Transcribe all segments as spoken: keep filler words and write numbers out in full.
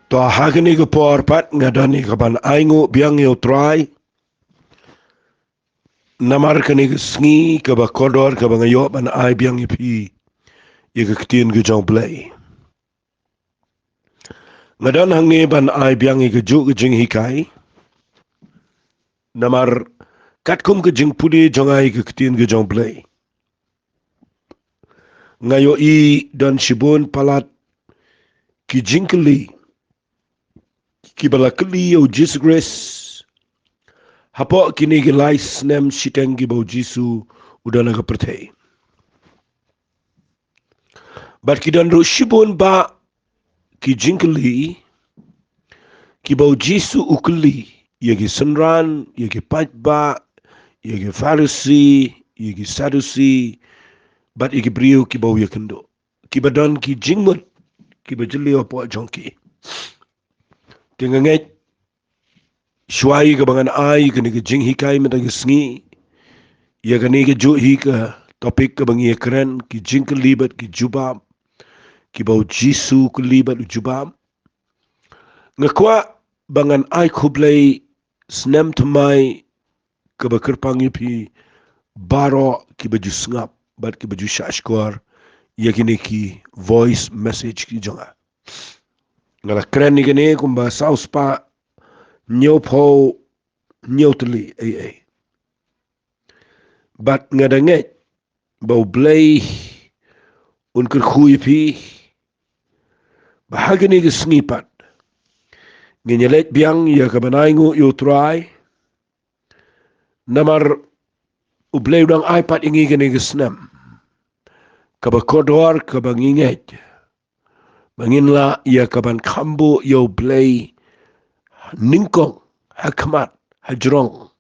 To ha kane ka por pat nga don ïa kaban ainguh biang ïa u Trai. Namar kane ka sngi kaba kordor kaba nga ïoh ban ai biang ïa phi ïa ka ktien ka jong u Blei. Nga don hangne ban ai biang ïa kajuh ka jinghikai. Namar katkum ka jingpule jong nga ïa ka ktien ka jong u Blei, nga ïohi don shibun palat ki jingkylli kiba la kylli ïa u Jisu Khrist hapoh kine ki lai snem shiteng kiba u Jisu u don ha ka pyrthei. Bad ki don ruh shibun bah ki jingkylli kiba u Jisu u kylli ïa ki synran, ïa ki paidbah, ïa ki Pharisi, ïa ki Sadusi, bad ïa ki briew kiba u ïakynduh, kiba don ki jingmut kiba jylliew hapoh jong ki. Te nga ngeit shuwa ïa kaba ngan ai kane ka jinghikai mynta ka sngi, ïa kane kajuh hi ka topic kaba ngi ïakren, ki jingkylli bad ki jubab, kiba u Jisu u kylli bad u jubab. Nga kwah ba ngan ai khublei snem thymmai kaba kyrpang ïa phi baroh kiba ju sngap bad kiba ju shahshkor ïa kine ki voice message ki jong nga. Nga la kren ïa kine kumba saw spah hynñiewphew hynñiew tylli ei ei. Bad nga da ngeit ba u Blei un kyrkhu ïa phi ba ha kane ka sngi pat ngin ïaleit biang ïa kaban ainguh ïa u Trai. Namar u Blei u dang ai pat ïa ngi kane ka snem kaba kordor kaba ngi ngeit ba ngin lah ïa kaban kham buh ïa u Blei nyngkong, ha khmat, ha jrong,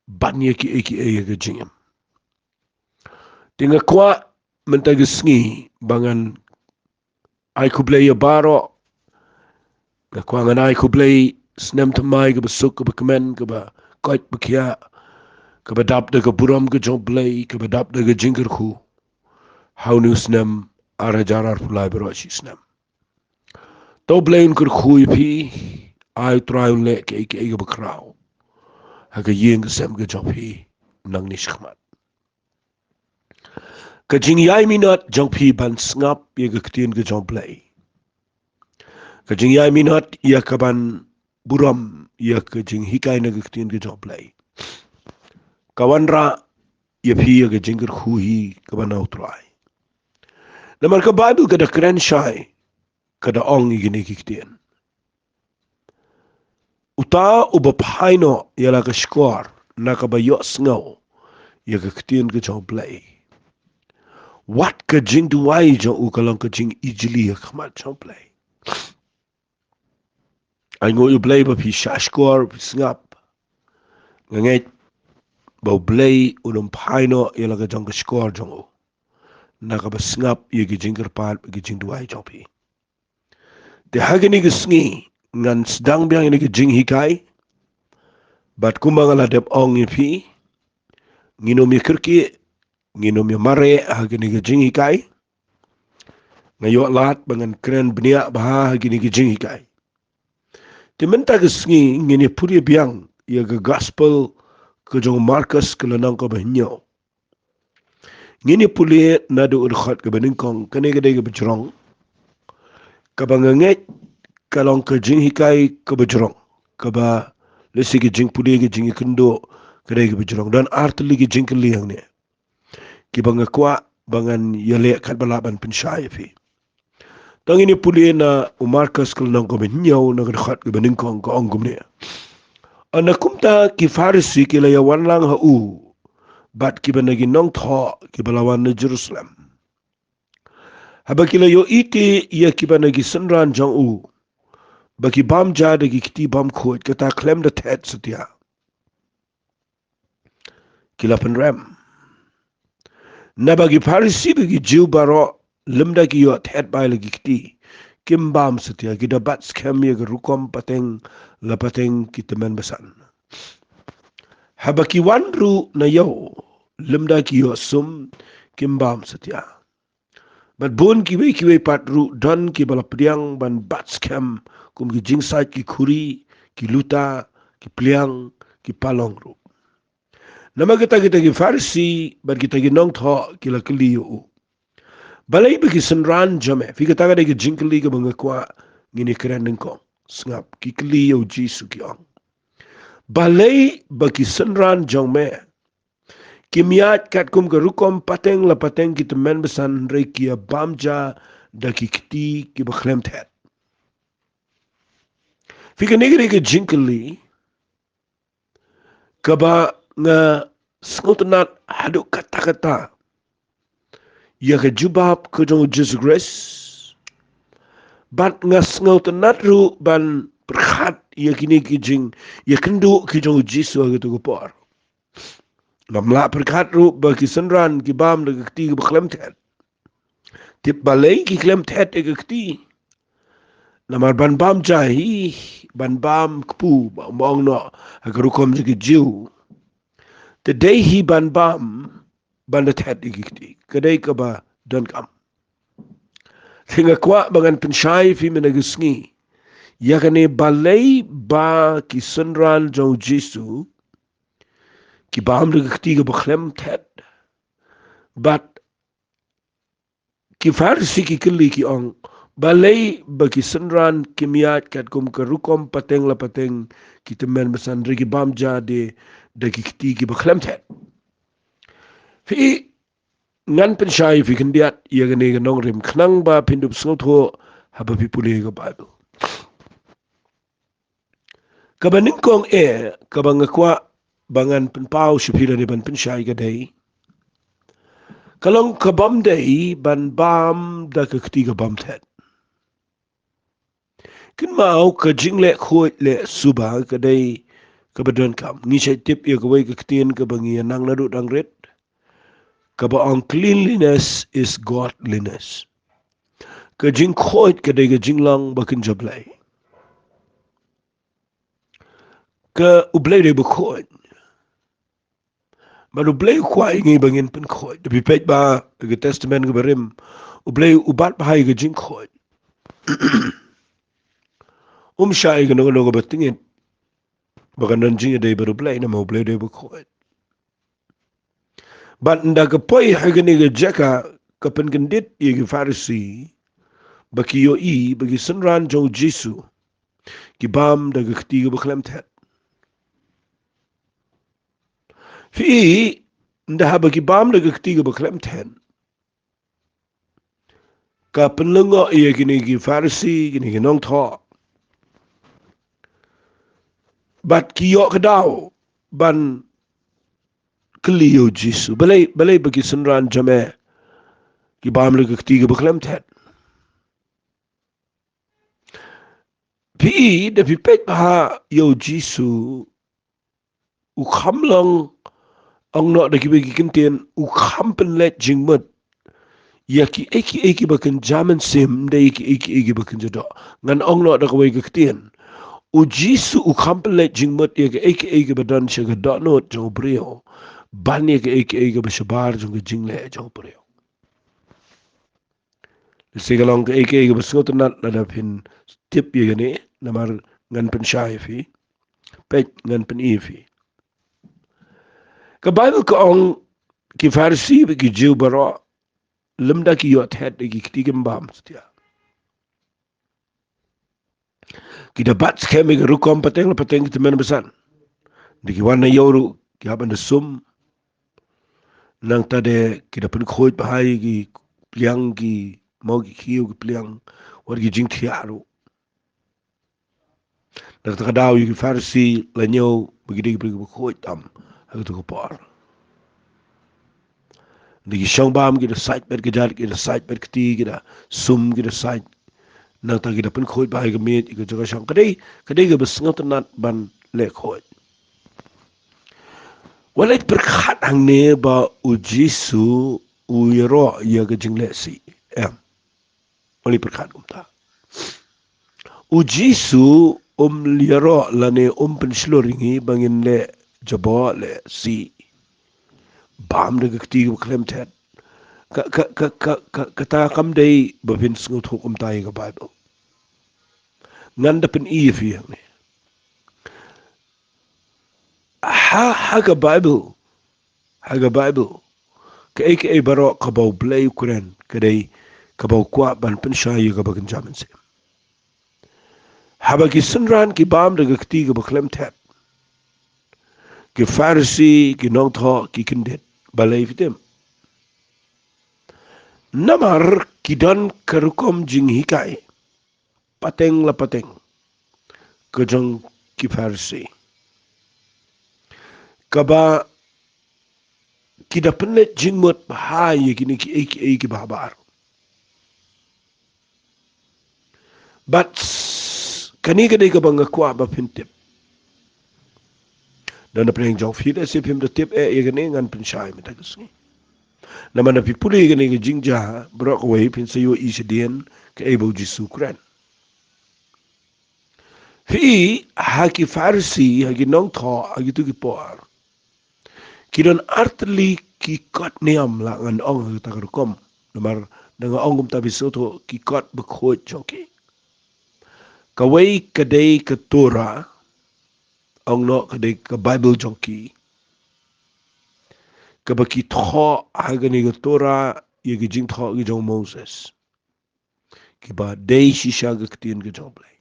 ban ïa kiei kiei ïa ka jingim. Te nga kwah mynta ka sngi ba ngan ai khublei ïa baroh. Nga kwah ngan ai khublei snem thymmai kaba suk kaba kmen, kaba koit ba khiah, kaba dap da ka burom ka jong u Blei, kaba dap da ka jingkyrkhu ha une u snem ar hajar arphew lai baroh shi snem. To u Blei un kyrkhu ïa phi, ai u Trai un leh kiei kiei kaba khraw ha ka ïing ka sem ka jong phi nangne shakhmat. Ka jingïai minot jong phi ban sngap ïa ka ktien ka jong u Blei, ka jingïai minot ïa kaban burom ïa ka jinghikai na ka ktien ka jong u Blei, ka wanrah ïa phi ïa ka jingkyrkhu hi kaba na u Trai. Namar ka Baibl ka da kren shai, ka da ong ïa kine ki ktien: Uta uba phai noh ïa la ka shkor na kaba ïohsngew ïa ka ktien ka jong u Blei, wat ka jingduwai jong u ka long ka jingijli ha khmat jong u Blei. Ainguh ïa u Blei ba phi shahshkor, phi sngap. Nga ngeit ba u Blei un ym phai noh ïa la ka jong ka shkor jong u na kaba sngap ïa ki jingkyrpad, ki jingduwai jong phi. Te ha kine ki sngi ngan sdang biang ïa kine ki jinghikai. Bad kumba nga la dep ong ïa phi, ngin ym ïa kyrkieh, ngin ym ïa mareh ha kine ki jinghikai. Nga ïoh lad ba ngan kren bniah bha ha kine ki jinghikai. Te mynta ka sngi ngin ïa pule biang ïa ka gospel ka jong u Markos ka lynnong kaba hynñiew. Ngin ïa pule naduh ka dkhot kaba nyngkong, kane ka dei kaba jrong, kaba nga ngeit ka long ka jinghikai kaba jrong, kaba lehse ka jingpule, ka jingïakynduh ka dei kaba jrong. Don ar tylli ki jingkylli hangne kiba nga kwah ba ngan ïaleh katba lah ban pynshai ïa phi. To ngin ïa pule na u Markos ka lynnong kaba hynñiew, na ka dkhot kaba nyngkong, ka ong kumne: Ynda kumta ki Pharisi ki la ïa wan lang ha u, bad kiba na ki nongthoh kiba la wan na Jerusalem. Haba ki la ïohi te ïa kiba na ki synran jong u ba ki bam ja da ki kti bymkhuid, kata khlem da thet satia, ki la pynrem. Naba ki Pharisi bad ki Jiw baroh, lymda ki ïoh thet bai la ki kti, kim bam satia, ki da bat skhem ïa ka rukom pateng la pateng ki tymmen basan. Haba ki wan ruh na ïew, lymda ki ïoh sum, kim bam satia. Bad bun kiwei kiwei pat ruh don kiba la pdiang ban bat skhem kum ki jingsait, ki khuri, ki luta, ki pliang, ki palong ruh. Namar kata kita ki Pharisi bad kita ki nongthoh ki la kylli ïa u, balei ba ki synran jong me, phi, kata ka dei ka jingkylli kaba nga kwah ngin ïa kren nyngkong. Sngap, ki kylli ïa u Jisu, ki ong, balei ba ki synran jong me kim ïaid katkum ka rukom pateng la pateng ki tymmen basan, hynrei ki ïa bam ja da ki kti kiba khlem thet? Phi, kane ka dei ka jingkylli kaba nga sngewtynnat haduh katta katta ïa ka jubab ka jong u Jisu Khrist. Bad nga sngewtynnat ruh ban pyrkhat ïa kine ki jingïakynduh ki jong u Jisu ha kato ka por. Ngam lah pyrkhat ruh ba ki synran ki bam da ka kti kaba khlem thet. Tip balei ki khlem thet ïa ka kti? Namar ban bam ja hi, ban bam kpu, ba ong noh ha ka rukom jong ki Jiw, te dei hi ban bam ban da thet ïa ki kti. Ka dei kaba donkam. Te nga kwah ba ngan pynshai ïa phi mynne ka sngi ïa kane, balei ba ki synran jong u Jisu ki bam da ka kti kaba khlem thet. Bad ki Pharisi ki kylli, ki ong, balei ba ki synran kim ïaid katkum ka rukom pateng la pateng ki tymmen basan, hynrei ki bam ja de da ki kti kiba khlem thet. Phi, ngan pynshai ïa phi khyndiat ïa kane ka nongrim khnang ba phin dup sngewthuh haba phi pule ka Baibl. Kaba nyngkong eh, kaba nga kwah ba ngan pynpaw sha phi lane ban pynshai, ka dei, ka long, ka bym dei ban bam da ka kti ka bym thet. Kynmaw, ka jingleh khuid leh suba ka dei kaba donkam. Ngi shait tip ïa kawei ka ktien kaba ngi ïa nang naduh dang rit, kaba ong, cleanliness is godliness. Ka jingkhuid ka dei ka jinglong ba kynja Blei. Ka, U Blei dei ba khuid. Bad U Blei u kwah ïa ngi ba ngin pynkhuid. Te phi peit ba ka Testament kaba rim, U Blei u bat bha ïa ka jingkhuid. Um shah ïa kano kano kaba tyngeh ba kan don jingïadei bad U Blei, namar U Blei u dei ba khuid. Bad ynda ka poi ha kane ka jaka, ka pynkyndit ïa ki Pharisi ba ki ïohi ba ki synran jong u Jisu ki bam da ka kti kaba khlem thet. Phi, ynda haba ki bam da ka kti kaba khlem thet, ka pynlyngngoh ïa kine ki Pharisi, kine ki nongthoh. Bad ki ïoh ka daw ban kylli ïa u Jisu, balei, balei ba ki synran jong me ki bam da ka kti kaba khlem thet? Phi, da phi peit bha ïa u Jisu, u kham long, ong noh da kiwei ki ktien, u kham pynleit jingmut ïa kiei kiei kiba kynja mynsiem, ym dei ïa kiei kiei kiba kynja doh. Ngan ong noh da kawei ka ktien, u Jisu u kham pynleit jingmut ïa kiei kiei kiba don sha ka dohnud jong u briew ban ïa kiei kiei kiba shabar jong ka jingleh jong u briew. Lehse ka long kaei kaei kaba sngewtynnat lada phin tip ïa kane, namar ngan pynshai ïa phi. Peit, ngan pyni ïa phi. Ka Baibl ka ong, ki Pharisi bad ki Jiw baroh lymda ki ïoh thet ïa ki kti kim bam satia. Ki da bat skhem ïa ka rukom pateng la pateng ki tymmen basan. Da ki wan na ïew ruh ki hap ban da sum. Nangta de ki da pynkhuid bha ïa ki pliang, ki maw, ki khiew, ki pliang, wat ki jingthiah ruh. Nangta ka daw ïa ki Pharisi la ñiew ba ki dei ki briew kiba khuid tam ha kato ka por. Da ki shong bam ki da sait bad ka jait, ki da sait bad kti, ki da sum, ki da sait. Nangta ki da pynkhuid bha ïa ka miej, ïa ka jaka shong. Ka dei, ka dei kaba sngewtynnat ban leh khuid. Wat leit pyrkhat hangne ba u Jisu u ïaroh ïa ka jingleh sih. Em. Wat leit pyrkhat kumta. U Jisu um ïaroh lane um pynshlur ïa ngi ba ngin leh jaboh, leh sih, bam da ka kti kaba khlem thet, Ka, ka, ka, ka, ka, kata kam dei ba phin sngewthuh kumta ïa ka Bible. Ngan da pyni ïa phi hangne. Ha, ha ka Bible. Ha ka Bible. Kaei kaei baroh kaba U Blei u kren, ka dei kaba u kwah ban pynshai ïa kaba kynja mynsiem. Haba ki synran ki bam da ka kti kaba khlem thied, ki Pharisi, ki nongthoh, ki kyndit, balei phi tip? Namar ki don ka rukom jinghikai pateng la pateng ka jong ki Pharisi, kaba ki da pynleit jingmut bha ïa kine kiei kiei kiba habar. Bad kane ka dei kaba nga kwah ba phin tip. Da na pdeng jong phi lehse phim da tip eh ïa kane, ngan pynshai mynta ka sngi. Namar lada phi pule ïa kane ka jingjia baroh kawei, phin sa ïohi shadien kaei ba U Jisu u kren. Phi, ha ki Pharisi, ha ki nongthoh, ha kito ki por, ki don artylli ki kot niam, lah ngan ong ha kata ka rukom. Namar da nga ong kumta phi sngewthuh, ki kot bakhuid jong ki. Kawei ka dei ka Torah, ong noh ka dei ka Bible jong ki, kaba ki thoh ha kane ka Torah ïa ki jingthoh ki jong u Moses, kiba dei shisha ka ktien ka jong U Blei.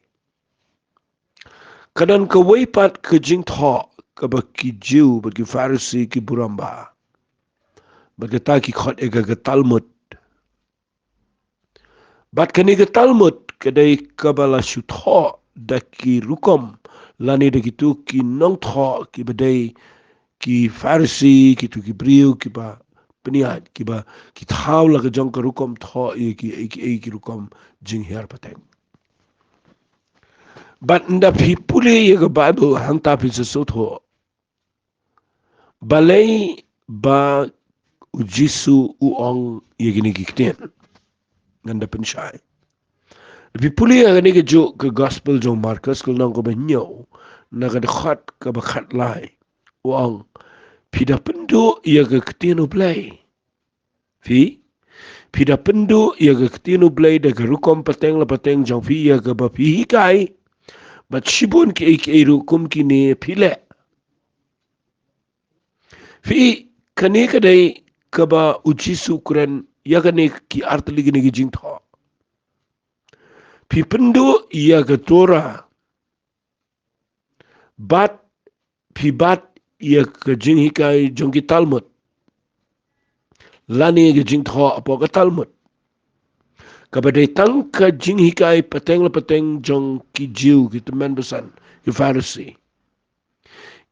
Ka don kawei pat ka jingthoh kaba ki Jiw bad ki Pharisi ki burom bha, bad kata ki khot ïa ka, ka Talmud. Bad kane ka Talmud ka dei kaba la shu thoh da ki rukom lane da kito ki nongthoh kiba dei ki Pharisi, kito ki briew kiba pynïaid, kiba ki thaw la ka jong ka rukom thoh ïa ki, ïa ki, ïa ki rukom jinghiar pateng. Bad nda phi pule ïa ka Bible hangta phin sa sngewthuh balei ba U Jisu u ong ïa kine ki ktien. Ngan da pynshai. Phi pule ïa kane ka juh ka Gospel jong u Markos, ka lynnong kaba hynñiew, na ka dkhot kaba khatlai, u ong, phi da pynduh ïa ka ktien U Blei. Phi, phi da pynduh ïa ka ktien U Blei da ka rukom pateng la pateng jong phi ïa kaba phi hikai. Bad shibun kiei kiei ruh kum kine phi leh. Phi, kane ka dei kaba U Jisu u kren ïa kane ki artylli kine ki jingthoh. Phi pynduh ïa ka Torah, bad phi bat ïa ka jinghikai jong ki Talmud, lane ka jingthoh hapoh ka Talmud, kaba dei tang ka jinghikai pateng la pateng jong ki Jiw, ki tymmen basan, ki Pharisi,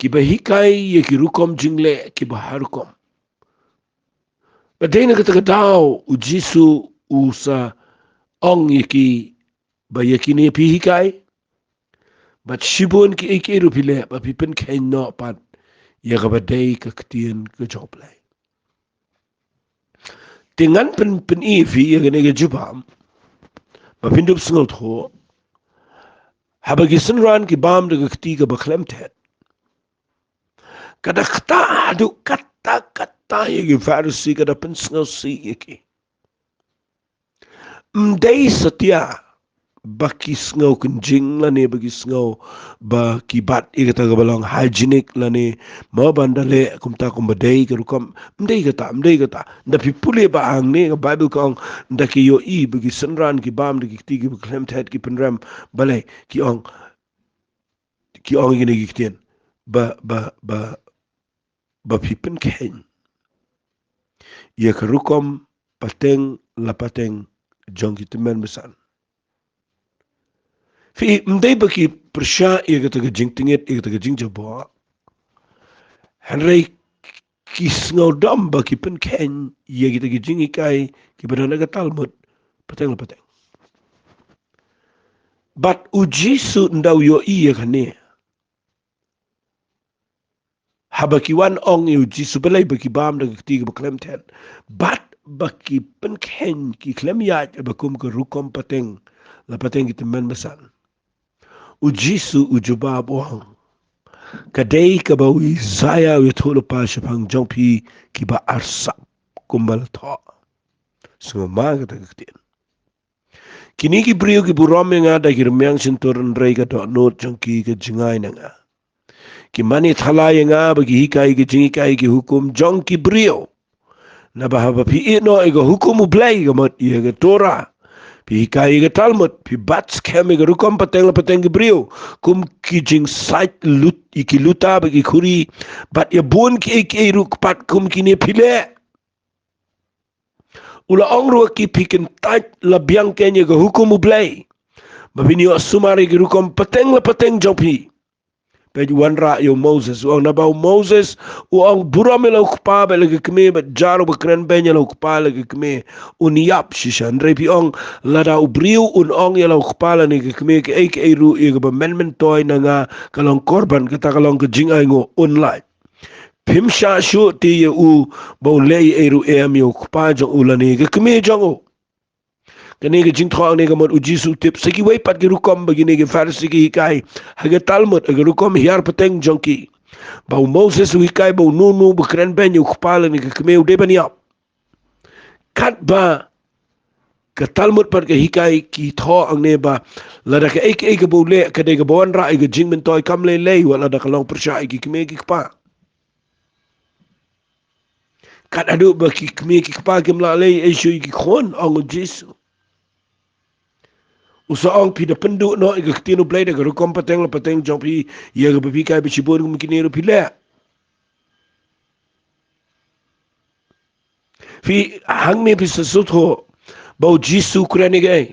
kiba hikai ïa ki rukom jingleh kiba ha rukom. Bad dei na kata ka daw U Jisu u sa ong ïa ki ba ïa kine phi hikai, bad shibun kiei kiei ruh phi leh, ba phi pynkheiñ noh pat ïa kaba dei ka ktien ka jong U Blei. Te ngan pyn, pyni ïa phi ïa kane ka jubab ba phin dup sngewthuh. Haba ki synran ki bam da ka kti kaba khlem thied, ka da kata haduh katta katta ïa ki Pharisi, ka da pynsngewsih ïa ki. Ym dei satia ba ki sngew kynjing lane ba ki sngew ba ki bat ïa kata kaba long hygienic lane mo ban da leh kumta kumba dei ka rukom. Ym dei kata, ym dei kata. Nda phi pule ba hangne ka Bible ka ong, nda ki ïohi ba ki synran ki bam da ki kti kiba khlem thied ki pynrem. Balei? Ki ong, ki ong ïa kine ki ktien ba, ba, ba, ba phi pynkheiñ ïa ka rukom pateng la pateng jong ki tymmen basan. Phi, ym dei ba ki pyrshah ïa kata ka jingtngit, ïa kata ka jingjaboh, hynrei ki sngewdom ba ki pynkheiñ ïa kita ki jinghikai kiba don ha ka Talmud pateng la pateng. Bad U Jisu ynda u ïohi ïa kane, haba ki wan ong ïa U Jisu balei ba ki bam da ka kti kaba khlem thied, bad ba ki pynkheiñ, ki khlem ïaid ba kum ka rukom pateng la pateng ki tymmen basan, U Jisu u jubab u ong, ka dei kaba u Isaïah u ïathuh lypa shaphang jong phi kiba arsap, kumba la thoh. Sngewma kata ka ktien. Kine ki briew ki burom ïa nga da ki rmiang shyntur, hynrei ka dohnud jong ki ka jngai na nga. Ki mane thala ïa nga bad ki hikai ki jinghikai ki hukum jong ki briew. Naba haba phi ïehnoh ïa ka hukum U Blei, ka mut ïa ka Torah, phi hikai ïa ka Talmud, phi bat skhem ïa ka rukom pateng la pateng ki briew, kum ki jingsait lut, ïa ki luta bad ki khuri, bad ïa bun kiei kiei ruh kpat kum kine phi leh. U la ong ruh ïa ki, phi kyntait la biang kein ïa ka hukum U Blei, ba phin ïoh sumar ïa ki rukom pateng la pateng jong phi. Peit, u wanrah ïa u Moses, u ong, naba u Moses u ong, burom ïa la u kpa bad la ka kmie, bad jar uba kren beiñ ïa la u kpa la ka kmie un ïap shisha. Hynrei phi ong, lada u briew un ong ïa la u kpa lane ka kmie, kaei kaei ruh ïa kaba men myntoi na nga ka long korban, kata ka long ka jingainguh, un lait. Phim shah shuh te ïa u ba u leh ei ei ruh em ïa u kpa jong u lane ka kmie jong u. Kane ka jingthoh hangne ka mut u Jisu u tip sa kiwei pat ki rukom ba kine ki Pharisi ki hikai ha ka Talmud, ha ka rukom hiar pateng jong ki, ba u Moses u hikai ba uno uno uba kren beiñ ïa u kpa lane ka kmie u dei ban ïap. Katba ka Talmud pat ka hikai, ki thoh hangne ba lada kaei kaei kaba u leh ka dei kaba wanrah ïa ka jingmyntoi, kam lei lei wat lada ka long pyrshah ïa ki kmie ki kpa. Kat haduh ba ki kmie ki kpa kim lah leh ei shuh ïa ki khun, ong u Jisu. U sa ong, phi da pynduh noh ïa ka ktien U Blei da ka rukom pateng la pateng jong phi, ïa kaba phi hikai, ba shibun kum kine ruh phi leh. Phi, hangne phi sa sngewthuh ba u Jisu u kren ïa kaei.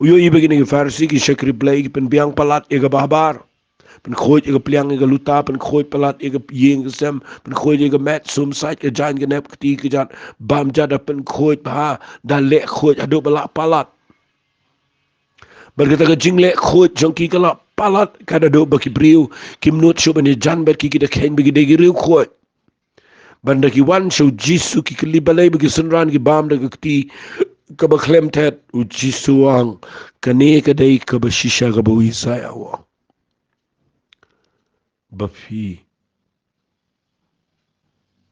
U ïohi ba kine ki Pharisi ki shakri Blei, ki pynbiang palat ïa kaba habar. Pynkhuid ïa ka pliang ïa ka luta, pynkhuid palat ïa ka ïing ka sem, pynkhuid ïa ka met, sum, sait, ka jaiñ, ka nep, ka kti, ka jat, bam jat, da pynkhuid bha, da leh khuid haduh ba la palat. Bad kata ka jingleh khuid jong ki ka la palat, kat haduh ba ki briew kim nud shuh ban ïajan bad ki, ki da kheiñ ba ki dei ki riewkhuid. Bad ynda ki wan sha u Jisu ki kylli balei ba ki synran ki bam da ka kti kaba khlem thet, u Jisu u ong, kane ka dei kaba shisha kaba u Isaïah u ong, ba phi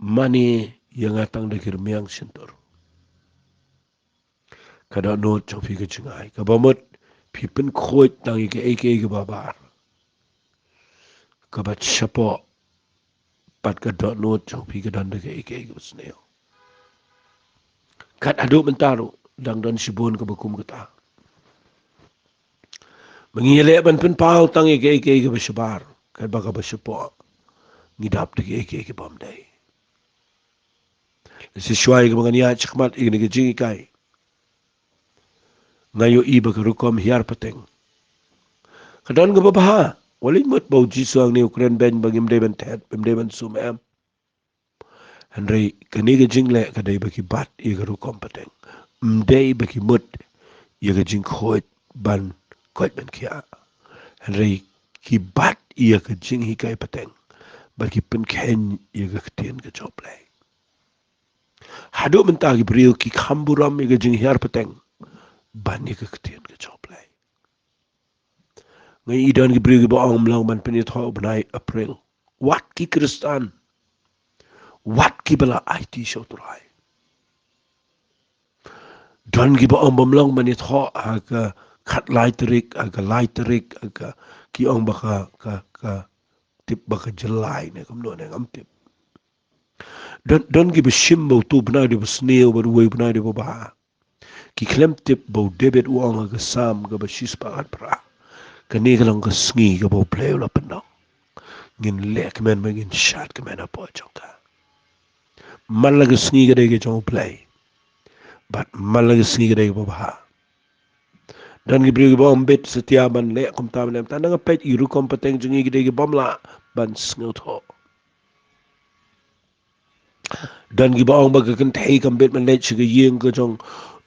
mane ïa nga tang da ki rmiang shyntur. Ka dohnud jong phi ka jngai, kaba mut phi pynkhuid tang ïa kaei kaei kaba bar, kaba shapoh, bad ka dohnud jong phi ka don da kaei kaei kaba sniew. Kat haduh mynta ruh dang don shibun kaba kum kata. Ma ngi ïaleh ban pynpaw tang ïa kaei kaei kaba shabar, katba kaba shapoh ngi dap da kaei kaei kaba ym dei. Lehse shuwa ïa kaba ngan ïaid shakhmat ïa kane ka jinghikai, nga ïohi ba ka rukom hiar pateng ka don kaba bha. Wat leit mut ba u Jisu hangne u kren beiñ ba ngim dei ban thet, ngim dei ban sum, em. Hynrei kane ka jingleh ka dei ba ki bat ïa ka rukom pateng. Ym dei ba ki mut ïa ka jingkhuid ban koit ban khiah. Hynrei ki bat ïa ka jinghikai pateng, ba ki pynkheiñ ïa ka ktien ka jong U Blei. Haduh mynta ki briew ki kham burom ïa ka jinghiar pateng ban ïa ka ktien ka jong U Blei. Nga i don ki briew kiba ong ym long ban pynïathoh u bnai April. Wat ki Khristan, wat kiba la aiti sha U Trai. Don kiba ong ba ym long ban ïathoh ha ka khatlai tarik, ha ka lai tarik, ha ka, ki ong ba ka, ka, ka tip ba ka July ne kumno ne, ngam tip. Don, don kiba shim ba uto u bnai u dei ba sniew bad uwei u bnai u dei ba bha. Ki khlem tip ba u David u ong ha ka Salm kaba shispah khatphra, kane ka long ka sngi kaba U Blei u la pynlong. Ngin leh kmen bad ngin shad kmen hapoh jong ka. Man la ka sngi ka dei ka jong U Blei, bad man la ka sngi ka dei kaba bha. Don ki briew kiba ong ym bit satia ban leh kumta ban leh kumta. Nang peit ïa ki rukom pateng jong ngi, ki dei ki bym lah ban sngewthuh. Don kiba ong ba ka kynthei kam bit ban leit sha ka ïing ka jong,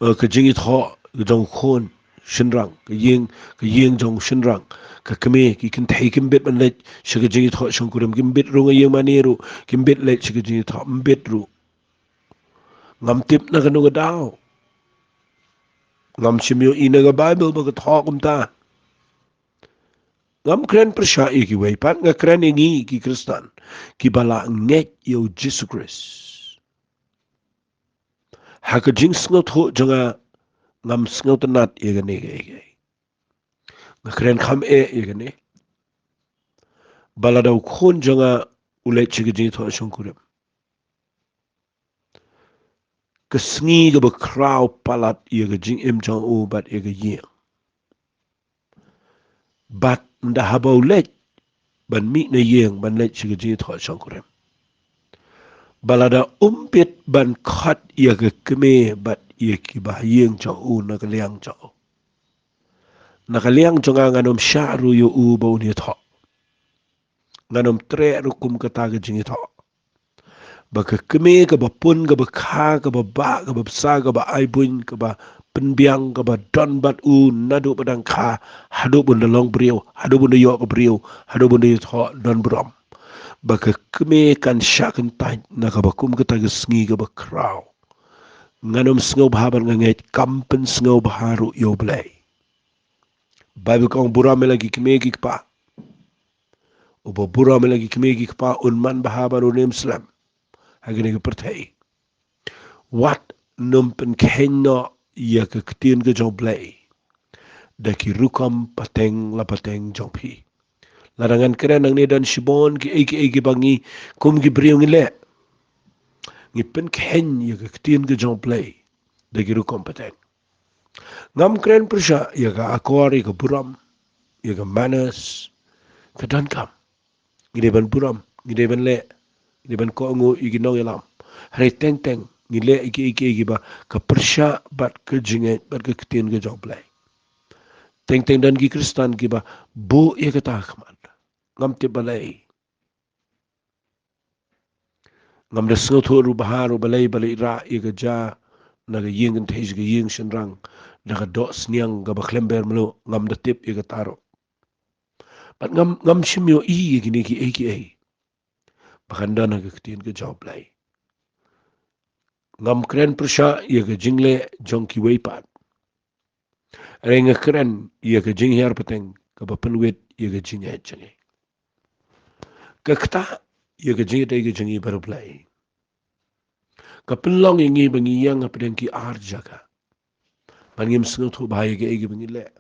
eh, ka jingïathoh ka jong u khun shynrang, ka ïing, ka ïing jong u shynrang. Ka kmie, ki kynthei kim bit ban leit sha ka jingïathoh shongkurim, kim bit ruh ha ïing mane ruh, kim bit leit sha ka jingïathoh, ym bit ruh. Ngam tip na kano ka daw. Ngam shym ïohi na ka Baibl ba ka thoh kumta. Ngam kren pyrshah ïa kiwei pat, nga kren ïa ngi ki Khristan kiba la ngeit ïa u Jisu Khrist. Ha ka jingsngewthuh jong nga, ngam sngewtynnat ïa kane kaei kaei. Nga kren kham eh ïa kane. Ba lada u khun jong nga u leit sha ka jingïathoh shongkurim, ka sngi kaba khraw palat ïa ka jingim jong u bad ïa ka ïing. Bad ynda haba u leit ban mih na ïing ban leit sha ka jingïathoh shongkurim, ba lada um bit ban khot ïa ka kmie bad ïa kiba ha ïing jong u na ka liang jong u, na ka liang jong nga ngan ym shah ruh ïa u ba un ïathoh. Ngan ym treh ruh kum kata ka jingïathoh. Ba ka kmie kaba pun, kaba kha, kaba bah, kaba bsa, kaba aibuiñ, kaba pynbiang, kaba don bad u naduh ba dang kha haduh ba un da long briew, haduh ba un da ïoh ka briew, haduh ba un da ïathoh don burom, ba ka kmie kan shah kyntait na kaba kum kata ka sngi kaba khraw. Ngan ym sngewbha bad nga ngeit kam pynsngewbha ruh ïa U Blei. Baibl ka ong, burom ïa la ki kmie ki kpa. Uba burom ïa la ki kmie ki kpa un manbha bad un im slem ha kane ka pyrthei. Wat nym pynkheiñ noh ïa ka ktien ka jong U Blei da ki rukom pateng la pateng jong phi. Lada ngan kren nangne don shibun kiei kiei kiba ngi kum ki briew ngi leh. Ngi pynkheiñ ïa ka ktien ka jong U Blei da ki rukom pateng. Ngam kren pyrshah ïa ka akor, ïa ka burom, ïa ka manners, ka donkam. Ngi dei ban burom, ngi dei ban leh, ngi dei ban kohnguh ïa ki nongïalam. Hynrei teng teng ngi leh ïa kiei kiei kiba ka pyrshah bad ka jingngeit bad ka ktien ka jong U Blei. Teng teng don ki Khristan kiba buh ïa kata ha khmat. Ngam tip balei. Ngam da sngewthuh ruh bha ruh balei ba la rah ïa ka ja na ka ïing kynthei sha ka ïing shynrang da ka doh sniang kaba khlem ber mluh, ngam da tip ïa kata ruh. Bad ngam, ngam shym ïohi ïa kine kiei kiei ba kan don ha ka ktien ka jong U Blei. Ngam kren pyrshah ïa ka jingleh jong kiwei pat. Hynrei nga kren ïa ka jinghiar pateng kaba pynwit ïa ka jingngeit jong ngi. Ka ktah ïa ka jingïadei ka jong ngi bad U Blei ka pynlong ïa ngi ba ngi ïeng hapdeng ki ar jaka. Bad ngim sngewthuh bha ïa kaei kaba ngi leh.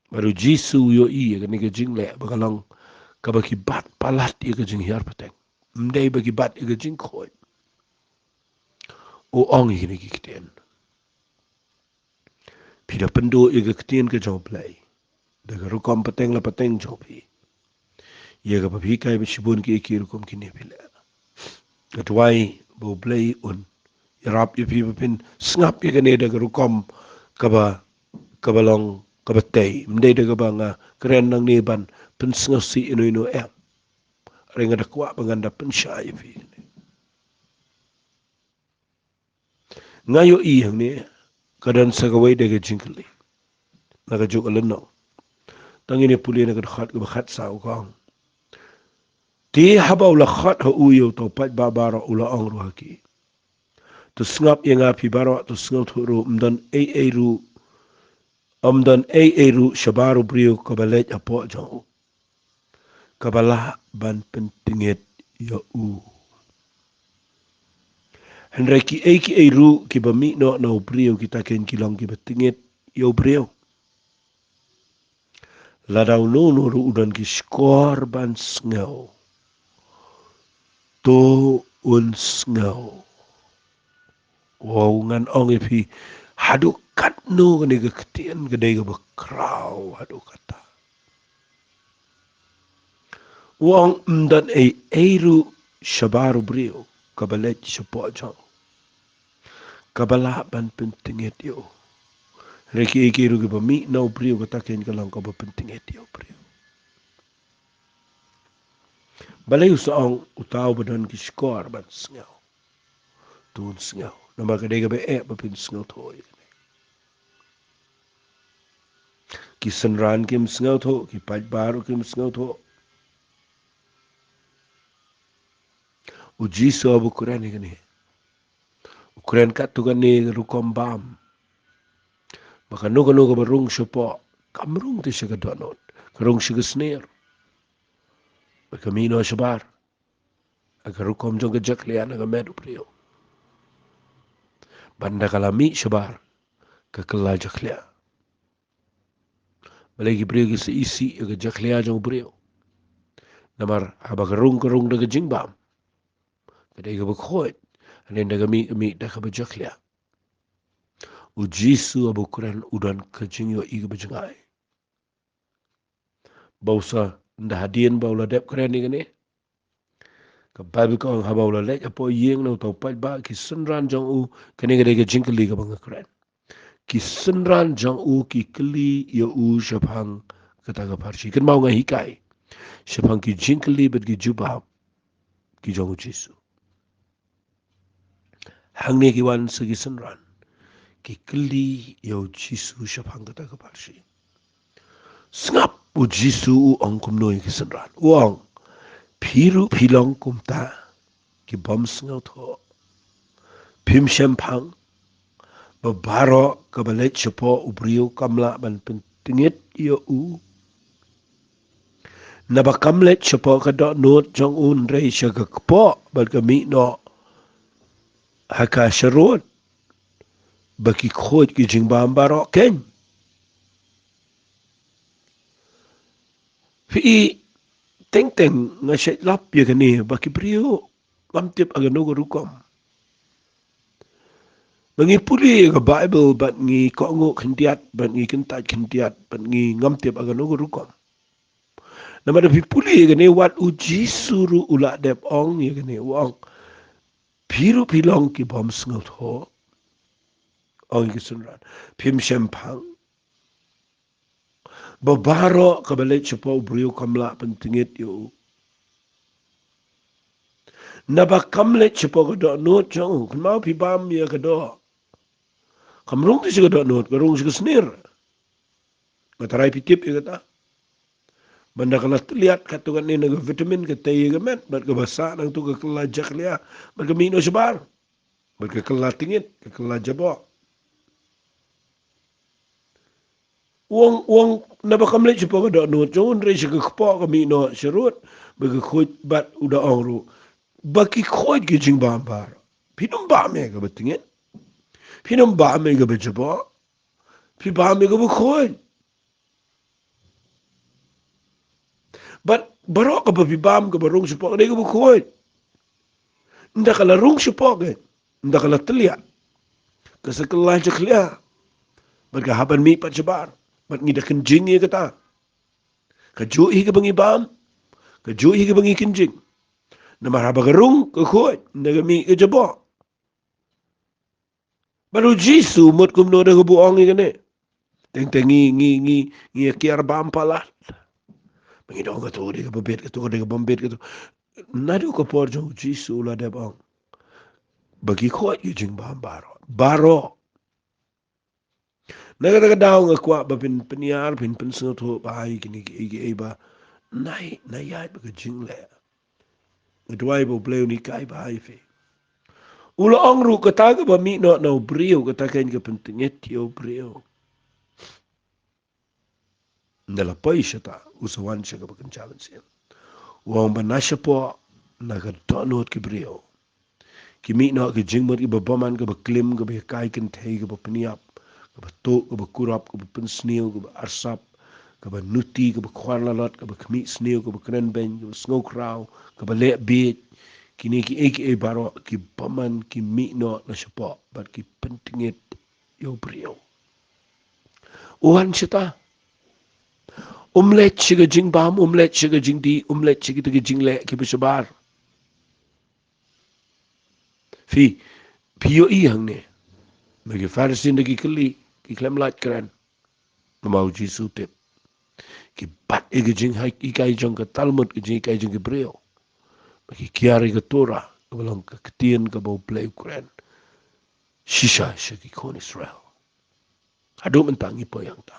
Bad U Jisu u ïohi ïa kane ka jingleh ba ka long kaba ki bat palat ïa ka jinghiar pateng. Ym dei ba ki bat ïa ka jingkhuid. U ong ïa kine ki ktien. Phi da pynduh ïa ka ktien ka jong U Blei da ka rukom pateng la pateng jong phi. Ïa kaba phi kai bad shibun kiei kiei rukom kine phi leh. Nga duwai ba U Blei un ïarap ïa phi ba phin sngap ïa kane da ka rukom kaba, kaba long kaba tei. Ym dei da kaba nga kren nangne ban pynsngewsih ino ino em. Hynrei nga da kwah ba ngan da pynshai ïa phi. Nga ïohi hangne ka don sa kawei de ka jingkylli na kajuh ka lynnong. Tang ngin ïa pule na ka dkhot kaba khatsaw, ka ong: Te haba u la khot ha u ïa uta u paidbah baroh u la ong ruh ha ki: To sngap ïa nga phi baroh, to sngewthuh ruh, ym don ei ei ruh, ym don ei ei ruh shabar u briew kaba leit hapoh jong u, kaba lah ban pyntngit ïa u. Hynrei kiei kiei ruh kiba mih noh na u briew, kita kein ki long kiba tngit ïa u briew. Lada uno uno ruh u don ki shkor ban sngew, to un sngew. Wow, ngan ong ïa phi, haduh katno kane ka ktien ka dei kaba khraw haduh katta. U ong ym don ei ei ruh shabar u briew kaba leit shapoh jong u, kaba lah ban pyntngit ïa u. Hynrei kiei kiei ruh kiba mih na u briew, kata kein ka long kaba pyntngit ïa u briew. Balei u sa ong uta uba don ki shkor ban sngew, to un sngew? Namar ka dei kaba eh ba phin sngewthuh ïa kane. Ki synran kim sngewthuh, ki paidbah ruh kim sngewthuh. U Jisu haba u kren ïa kane, u kren katto katne rukom bam. Ba kano kano kaba rung shapoh, kam rung te sha ka dohnud, ka rung sha ka snier. Ba ka mih noh shabar ha ka rukom jong ka jakhlia na ka met u briew. Ban da ka la mih shabar ka kylla jakhlia. Balei ki briew ki sa isih ïa ka jakhlia jong u briew? Namar haba ka rung ka rung da ka jingbam, ka dei kaba khuid. Hynrei da ka mih ka mih da kaba jakhlia. U Jisu haba u kren u don ka jingïohi kaba jngai. Ba u sa, ynda hadien ba u la dep kren ïa kane, ka Baibl ka ong haba u la leit hapoh ïing na uta u paidbah, ki synran jong u, kane ka dei ka jingkylli kaba nga kren. Ki synran jong u ki kylli ïa u shaphang kata ka pharshi. Kynmaw nga hikai shaphang ki jingkylli bad ki jubab ki jong u Jisu. Hangne ki wan sa ki synran ki kylli ïa u Jisu shaphang kata ka pharshi. Sngap u Jisu u ong kumno ïa ki synran. U ong, phi ruh phi long kumta ki bym sngewthuh. Phim shemphang ba baroh kaba leit shapoh u briew kam lah ban pyntngit ïa u? Naba kam leit shapoh ka dohnud jong u, hynrei sha ka kpoh bad ka mih noh ha ka sharud, ba ki khuid ki jingbam baroh kein. Phi i, teng teng nga shait lap ïa kane, ba ki briew ngam tip ha kano ka rukom. Ba ngi pule ïa ka Baibl bad ngi kohnguh khyndiat bad ngi kyntait khyndiat bad ngi ngam tip ha kano ka rukom. Namar da phi pule ïa kane, wat u Jisu ruh u la dep ong ïa kane, u ong, phi ruh phi long ki bym sngewthuh, ong ïa ki synran. Phim shemphang ba baroh kaba leit shapoh u briew kam lah pyntngit ïa u? Naba kam leit shapoh ka dohnud jong u. Kynmaw, phi bam ïa ka doh. Kam rung te sha ka dohnud, ka rung sha ka snier. Nga tharai phi tip ïa kata. Ban da ka la tylliat katto katne na ka vitamin, ka tei ïa ka met, bad kaba sah nangta ka kylla jakhlia, bad ka mih noh shabar, bad ka kylla tngit, ka kylla jaboh. U ong, u ong, naba kam leit shapoh ka dohnud jong u, hynrei sha ka kpoh, ka mih noh sharud, ba ka khuid. Bad u da ong ruh ba ki khuid ki jingbam baroh. Phin ym bam ïa kaba tngit. Phin ym bam ïa kaba jaboh. Phi bam ïa kaba khuid. Bad baroh kaba phi bam, kaba rung shapoh ka dei kaba khuid. Ynda ka la rung shapoh ka, ynda ka la tylliat, ka sa kylla jakhlia, bad ka hap ban mih pat shabar. Bad ngi da kynjing ïa kata. Kajuh hi kaba ngi bam, kajuh hi kaba ngi kynjing. Namar haba ka rung ka khuid, ynda ka mih ka jaboh. Bad u Jisu mut kumno da kaba u ong ïa kane? Teng teng ngi, ngi, ngi, ngi ïa kiar bam palat. Ba ngi da ong kato ka dei kaba bit, kato ka dei kaba bit, kato. Naduh ka por jong u Jisu u la dep ong ba ki khuid ki jingbam baroh. Baroh. Na kata ka daw nga kwah ba phin pynïar, phin pynsngewthuh bha ïa kine kiei kiei ba, nai, nai ïaid bad ka jingleh. Nga duwai ba U Blei un hikai bha ïa phi. U la ong ruh, kata kaba mih noh na u briew, kata kein ka pyntngit ïa u briew. Ynda la poi shata, u sa wan sha kaba kynja mynsiem. U ong ba na shapoh, na ka dohnud ki briew, ki mih noh ki jingmut kiba bymman, kaba klim, kaba ïakai kynthei, kaba pynïap, kaba tuh, kaba kurap, kaba pynsniew, kaba arsap, kaba nuti, kaba khwar lalot, kaba khmih sniew, kaba kren beiñ, kaba sngew khraw, kaba leh bieit. Kine kiei kiei baroh ki bymman ki mih noh na shapoh bad ki pyntngit ïa u briew. U wan shata. Um leit sha ka jingbam, um leit sha ka jingdih, um leit sha kita ki jingleh kiba shabar. Phi, phi ïohi hangne ba ki Pharisi da ki kylli, ki khlem lait kren. Namar u Jisu u tip. Ki bat ïa ka jinghikai jong ka Talmud, ka jinghikai jong ki briew. Ba ki kiar ïa ka Torah, kaba long ka ktien kaba U Blei u kren shisha sha ki khun Israel. Haduh mynta ngi poi hangta.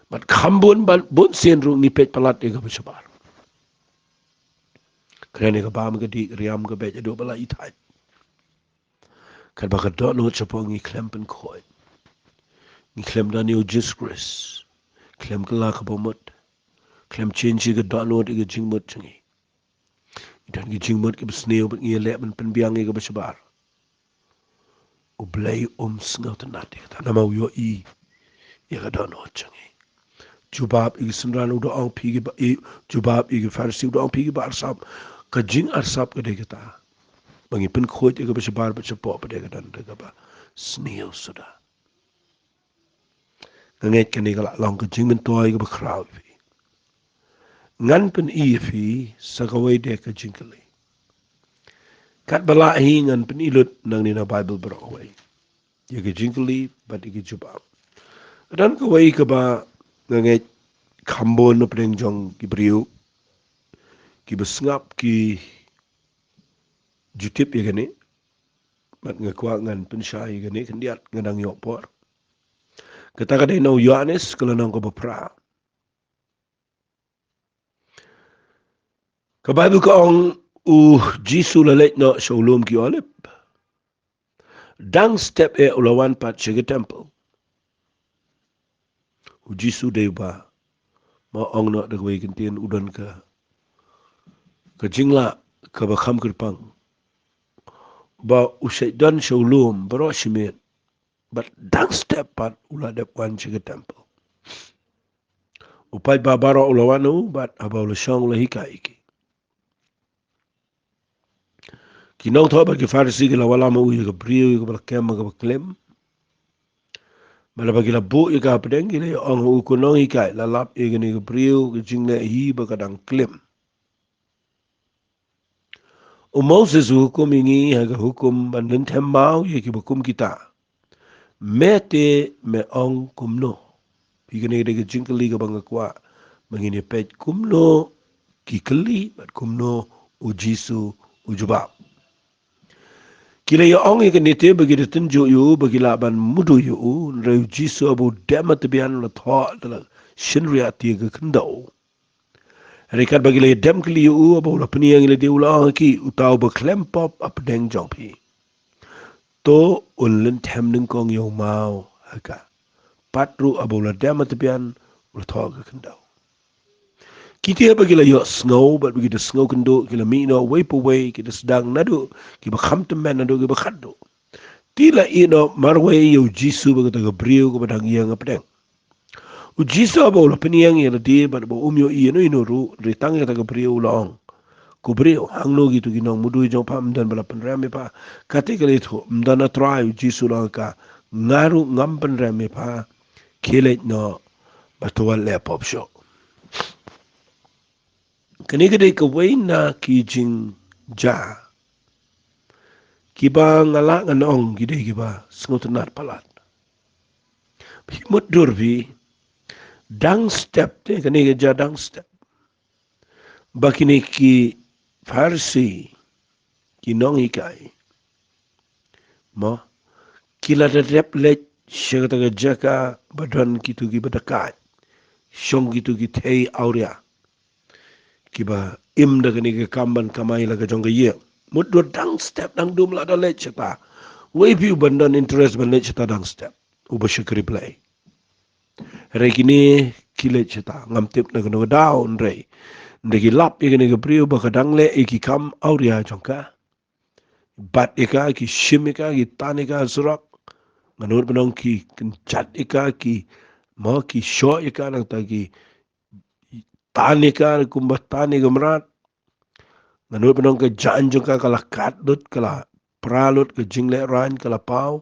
Bad kham bun, bun sien ruh ngi peit palat ïa kaba shabar. Kren ïa ka bam ka dih, ka riam ka beit, haduh ba la ïaid thait. Katba ka dohnud shapoh ngi khlem pynkhuid. Ngi khlem don ïa u Jisu Khrist. Khlem kylla kaba mut. Khlem change ïa ka dohnud ïa ka jingmut jong ngi. Ngi don ki jingmut kiba sniew bad ngi ïaleh ban pynbiang ïa kaba shabar. U Blei um sngewtynnad ïa kata namar u ïohi ïa ka dohnud jong ngi. Jubab ïa ki synran u da ong phi ki ba, i, jubab ïa ki Pharisi u da ong phi ki barsap. Ka jingarsap ka dei kata ba ngi pynkhuid ïa kaba shabar bad shapoh pat ïa ka don da kaba sniew suda. Nga ngeit kane ka la long ka jingmyntoi kaba khraw ïa phi. Ngan pyni ïa phi sa kawei de ka jingkylli. Katba lah hi ngan pyni lut nangne na Baibl baroh kawei ïa ka jingkylli bad ïa ka jubab. Ka don kawei kaba nga ngeit kham bun na pdeng jong ki briew kiba sngap ki ju tip ïa kane. Bad nga kwah ngan pynshai ïa kane khyndiat, nga dang ïoh por. Kata ka dei na u Ïoannis ka lynnong kaba phra. Ka Baibl ka ong, u Jisu u la leit noh sha u lum ki Olib. Dang step eh u la wan pat sha ka templ. U Jisu dei uba, ma ong noh da kawei ka ktien, u don ka, ka jinglah kaba kham kyrpang ba u shait don sha u lum baroh shi miet. Bad dang step pat u la dep wan sha ka templ. U paidbah baroh u la wan u, bad haba u la shong u la hikai ïa ki. Ki nongthoh bad ki Pharisi ki la wallam ha u ïa ka briew ïa kaba la kem ha kaba klim. Bad haba ki la buh ïa ka hapdeng ki la ïa ong ha u, ko Nonghikai, la lap ïa kane ka briew ka jingleh hi ba ka dang klim. U Moses u hukum ïa ngi ha ka hukum ban lynthem maw ïa kiba kum kita. Me te me ong kumno? Phi, kane ka dei ka jingkylli kaba nga kwah ba ngin ïa peit kumno ki kylli bad kumno u Jisu u jubab. Ki la ïa ong ïa kane te ba ki da tynjuh ïa u, ba ki lah ban mudui ïa u, hynrei u Jisu haba u dem ha tbian u la thoh da la shynriah te ka khyndew. Hynrei katba ki la ïa dem kylli ïa u, haba u la pynïeng ïa lade u la ong ha ki, uta uba khlem pop hapdeng jong phi, to un lynthem nyngkong ïa u maw ha ka. Pat ruh haba u la dem ha tbian u la thoh ka khyndew. Ki te haba ki la ïohsngew bad ba ki da sngew kynduh, ki la mih noh uwei pa uwei, ki da sdang naduh kiba kham tymmen naduh kiba khatduh. Te la ïeh noh marwei ïa u Jisu bad kata ka briew kaba dang ïeng hapdeng. U Jisu haba u la pynïeng ïa lade bad ba um ïohi ïano ïano ruh, hynrei tang ïa kata ka briew u la ong, ko briew, hangno kito ki nongmudui jong pha? Ym don ba la pynrem ïa pha? Kata ka la ïathuh, ym don, A Trai, u Jisu u la ong ha ka, nga ruh ngam pynrem ïa pha. Khie leit noh bad to wat leh pop shuh. Kane ka dei kawei na ki jingjia kiba nga lah ngan ong ki dei kiba sngewtynnad palat. Phi mutdur phi, dang step te, kane ka jia dang step ba kine ki Pharisi, ki nonghikai, mo, ki la da dep leit sha kata ka jaka ba don kito kiba dakaid, shong kito ki thei awria kiba im da kane ka kam ban kamai la ka jong ka ïing. Mutdur dang step, dang dum la da leit shata. Wei phi uban don interest ban leit shata dang step, uba shakri Blei? Hynrei kine ki leit shata, ngam tip na kano ka daw, hynrei ynda ki lap ïa kane ka briew ba ka dang leh ïa ki kam awria jong ka, bat ïa ka, ki shim ïa ka, ki tan ïa ka surok, nga nud ban ong ki kynjat ïa ka, ki, mo, ki shoh ïa ka, nangta ki tan ïa ka kumba tan ïa ka mrad. Nga nud ban ong ka jaiñ jong ka ka la kat lut, ka la pra lut, ka jinglehrain ka la paw.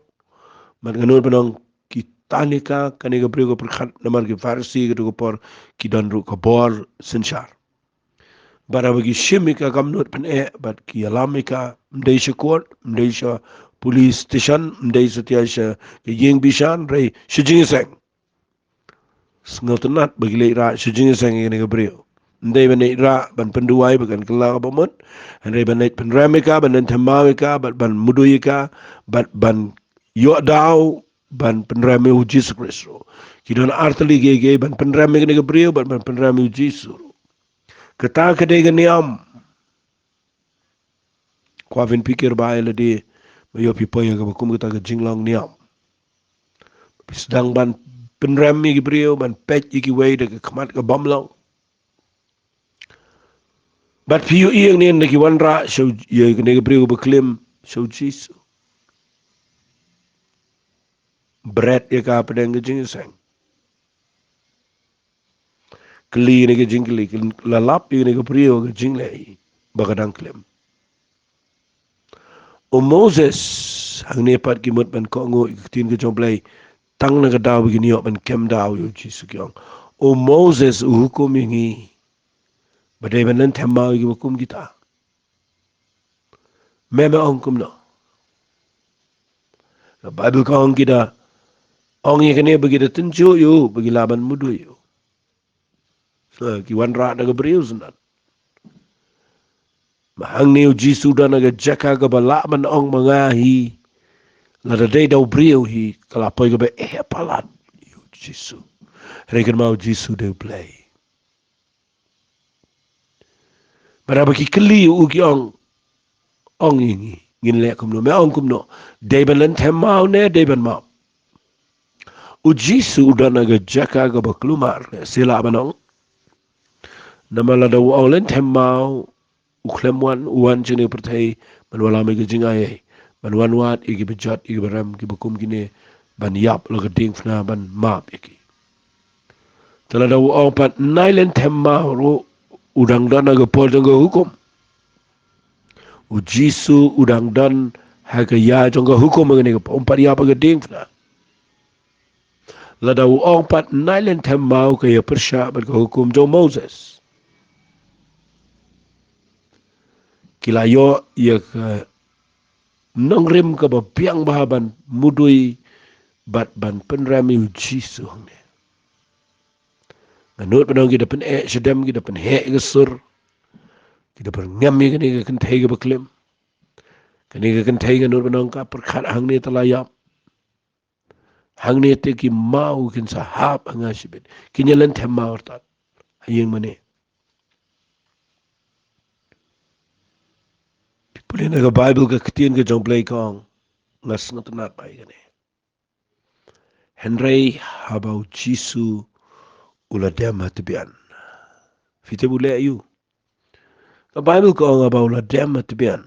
Bad nga nud ban ong ki tan ïa ka, kane ka briew ka pyrkhat namar ki Pharisi kato ka por ki don ruh ka bor synshar. Bad haba ki shim ïa ka kam nud pyneh bad ki ïalam ïa ka, ym dei sha court, ym dei sha police station, ym dei satia sha ka ïing bishar, hynrei sha jingïaseng. Sngewtynnad ba ki leit rah sha jingïaseng ïa kane ka briew. Ym dei ban leit rah ban pynduwai ba kan kylla kaba mut, hynrei ban leit pynrem ïa ka, ban lynthem maw ïa ka, bad ban mudui ïa ka, bad ban ïoh daw ban pynrem ïa u Jisu Khrist ruh. Ki don artylli kiei kiei ban pynrem ïa kane ka briew bad ban pynrem ïa u Jisu ruh. Kata ka dei ka niam. Kwah phin pyrkhat ba ïa lade, ba ïoh phi poi ïa kaba kum kata ka jinglong niam. Phi sdang ban pynrem ïa ki briew, ban peit ïa kiwei da ka khmat ka bym long. Bad phi ïohi ïa kane ynda ki wanrah sha u, ïa kane ka briew ba klim, sha u Jisu. bret ïa ka pdeng ka jingïaseng. Kylli ïa kane ka jingkylli, la lap ïa kane ka briew ka jingleh hi ba ka dang khlem. U Moses, hangne pat ki mut ban kohnguh ïa ka ktien ka jong U Blei, tang na ka daw ba kin ïoh ban kem daw ïa U Jisu ki ong, "U Moses u hukum ïa ngi ba dei ban lynthem maw ïa kiba kum kita." Me me ong kumno? Ka Baibl ka ong ki da ong ïa kane ba ki da tynjuh ïa u, ba ki lah ban mudui ïa u. Ha, ki wanrah da ka briew shen. Ma hangne U Jisu u don ha ka jaka kaba lah ban ong ma nga hi, lada dei da u briew hi, ka la poi kaba eh palat ïa U Jisu. Hynrei kynmaw U Jisu dei U Blei. Bad haba ki kylli ïa u ki ong, "Ong ïa ngi, ngin leh kumno? Me ong kumno? Dei ban lynthem maw ne dei ban map?" U Jisu u don ha ka jaka kaba kulmar, lehse lah ban ong. Namar lada u ong lynthem maw, u khlem wan, u wan sha kane ka pyrthei ban wallam ïa ka jingai, ban wanwad ïa kiba jot, ïa kiba rem, kiba kum kine, ban ïap la ka diengphna, ban map ïa ki. Te lada u ong pat, "Nai lynthem maw" ruh, u dang don ha ka por jong ka hukum. U Jisu u dang don ha ka ïa jong ka hukum, ha kane ka por, um pat ïap ha ka diengphna. Lada u ong pat, "Nai lynthem maw," ka ïa pyrshah bad ka hukum jong u Moses. Ki la ïoh ïa ka nongrim kaba biang bha ban mudui bad ban pynrem ïa U Jisu hangne. Nga nud ban ong ki da pyneh shadem, ki da pynheh ïa ka sur, ki da pynrem ïa kane ka kynthei kaba klim. Kane ka kynthei nga nud ban ong ka pyrkhat hangne te la ïap. Hangne te ki maw kin sa hap ha nga shibit. Kin ïa lynthem maw artat ha ïing mane. Phi pule na ka Baibl ka ktien ka jong U Blei ka ong, nga sngewtynnat bha ïa kane. Hynrei haba U Jisu u la dem ha tbian. Phi tip u leh aïu? Ka Baibl ka ong haba u la dem ha tbian,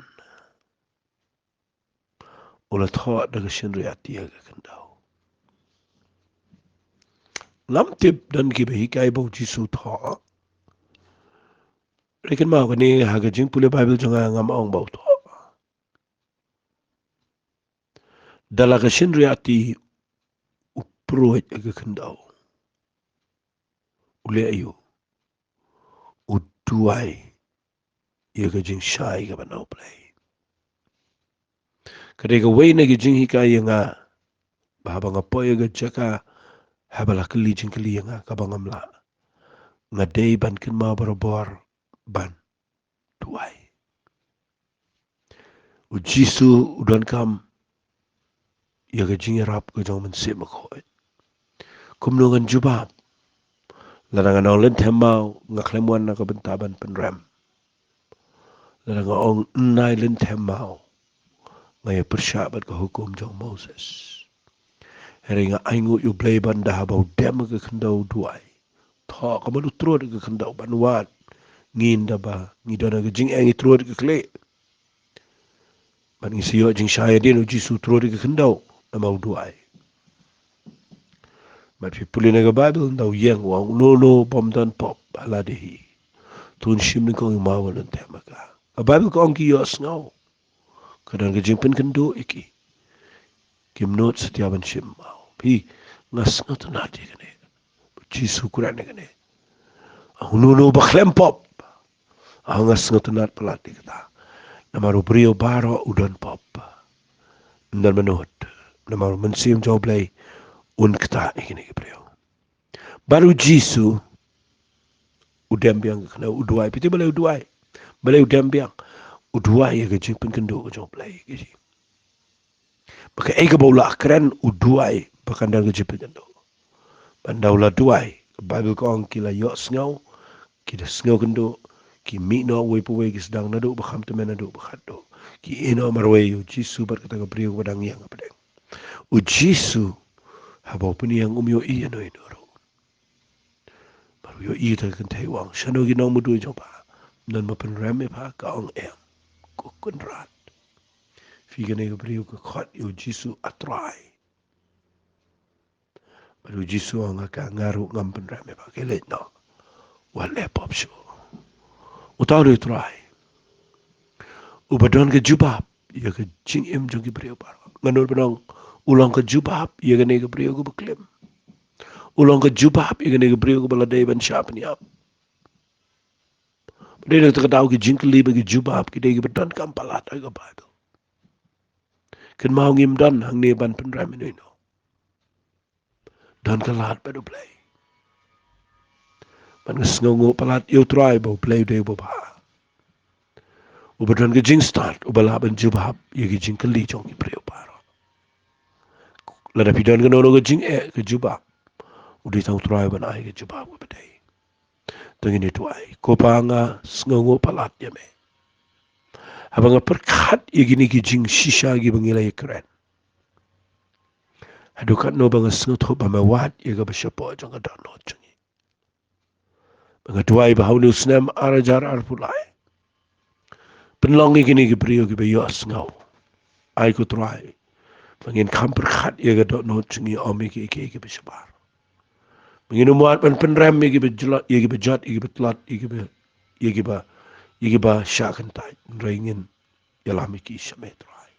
u la thoh da ka shynriati ha ka khyndew. Ngam tip don kiba hikai ba U Jisu u thoh. Hynrei kynmaw kane ha ka jingpule Baibl jong nga ngam ong ba u thoh. Da la ka shynriati u pruid ha ka khyndew. U leh aïu? U duwai ïa ka jingshai kaba na U Blei. Ka dei kawei na ki jinghikai ïa nga ba haba nga poi ha ka jaka, haba la kylli jingkylli ïa nga kaba ngam lah, nga dei ban kynmaw barabor ban duwai. U Jisu u donkam ïa ka jingïarap ka jong u Mynsiem Bakhuid. Kumno ngan jubab? Lada ngan ong lynthem maw, nga khlem wan na ka bynta ban pynrem. Lada nga ong nai lynthem maw, nga ïa pyrshah bad ka hukum jong u Moses. Hynrei nga ainguh ïa U Blei ba ynda haba u dem ha ka khyndew u duwai, thoh ka mut u trud ha ka khyndew ban wad ngi ynda ba ngi don ha ka jingeh, ngi trud ha ka khlieh. Bad ngi sa ïoh jingshai hadien U Jisu u trud ha ka khyndew namar u duwai. Bad phi pule na ka Baibl, ynda u ïeng u ong, uno uno u bym don pop ha lade hi, to un shim nyngkong i maw ban lynthem ha ka. Ka Baibl ka ong ki ïohsngew. Ka don ka jingpynkynduh ïa ki. Kim nud satia ban shim maw. Phi, nga sngewtynnat ïa kane. U Jisu u kren ïa kane. Uno uno uba khlem pop, nga sngewtynnat palat ïa kata. Namar u briew baroh u don pop. Ym don ba nud. Namar u Mynsiem jong U Blei un ktah ïa kine ki briew. Bad U Jisu u dem biang ha ka khyndew u duwai. Phi tip balei u duwai? Balei u dem biang? U duwai ïa ka jingpynkynduh ka jong U Blei ïa ka jing. Ba kaei kaba u la kren u duwai ba kan don ka jingpynkynduh. Ba ynda u la duwai, ka Baibl ka ong ki la ïohsngew, ki da sngewkynduh, ki mih noh uwei pa uwei, ki sdang naduh ba kham tymmen haduh ba khatduh. Ki ïeh noh marwei ïa U Jisu bad kata ka briew kaba dang ïeng hapdeng. U Jisu haba u pynïeng um ïohi ïano ïano ruh. Bad u ïohi ïa kata ka kynthei u ong, shano ki nongmudui jong pha? Ym don ba pynrem ïa pha? Ka ong em. Ko Kynrad, phi kane ka briew ka khot ïa U Jisu A Trai. Bad u Jisu u ong ha ka, nga ruh ngam pynrem ïa pha, khie leit noh, wat leh pop shuh. Uta u dei u Trai uba don ka jubab ïa ka jingim jong ki briew baroh. Nga nud ban ong, u long ka jubab ïa kane ka briew kaba klim. U long ka jubab ïa kane ka briew kaba la dei ban shah pynïap. Dei na kata ka daw ki jingkylli bad ki jubab ki dei kiba donkam palat ha ka Baibl. Kynmaw, ngim don hangne ban pynrem ïano ïano. Don ka lad bad U Blei. Bad nga sngewnguh palat ïa u Trai ba U Blei u dei uba bha, uba don ka jingstad, uba lah ban jubab ïa ki jingkylli jong ki briew baroh. Lada phi don kano kano ka jingeh, ka jubab, u dei tang u Trai uban ai ka jubab kaba dei. To ngin ïa duwai. Ko Pa, nga sngewnguh palat ïa me haba nga pyrkhat ïa kine ki jingshisha kiba ngi la ïakren. Haduh katno ba nga sngewthuh ba me wad ïa kaba shapoh jong ka dohnud jong ngi. Ba nga duwai ba ha une u snem ar hajar arphew lai, pynlong ïa kine ki briew kiba ïohsngew. Ai ko Trai ba ngin kham pyrkhat ïa ka dohnud jong ngi, ym ïa kiei kiei kiba shabar. Ba ngin ym wad ban pynrem ïa kiba jlot, ïa kiba jot, ïa kiba tlot, ïa kiba, ïa kiba, ïa kiba shah kyntait, hynrei ngin ïalam ïa ki sha me Trai.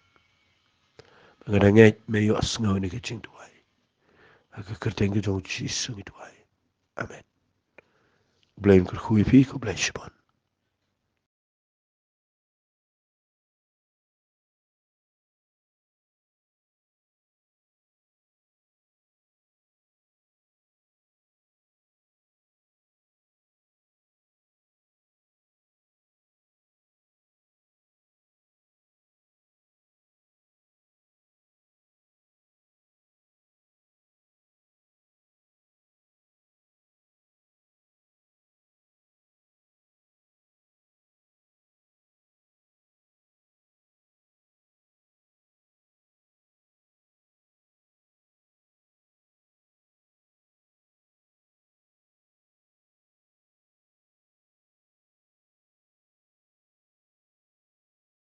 Ba nga da ngeit me ïohsngew ïa kane ka jingduwai. Ha ka kyrteng ka jong u Jisu ngi duwai. Amen. Blei un kyrkhu ïa phi, khublei shibun.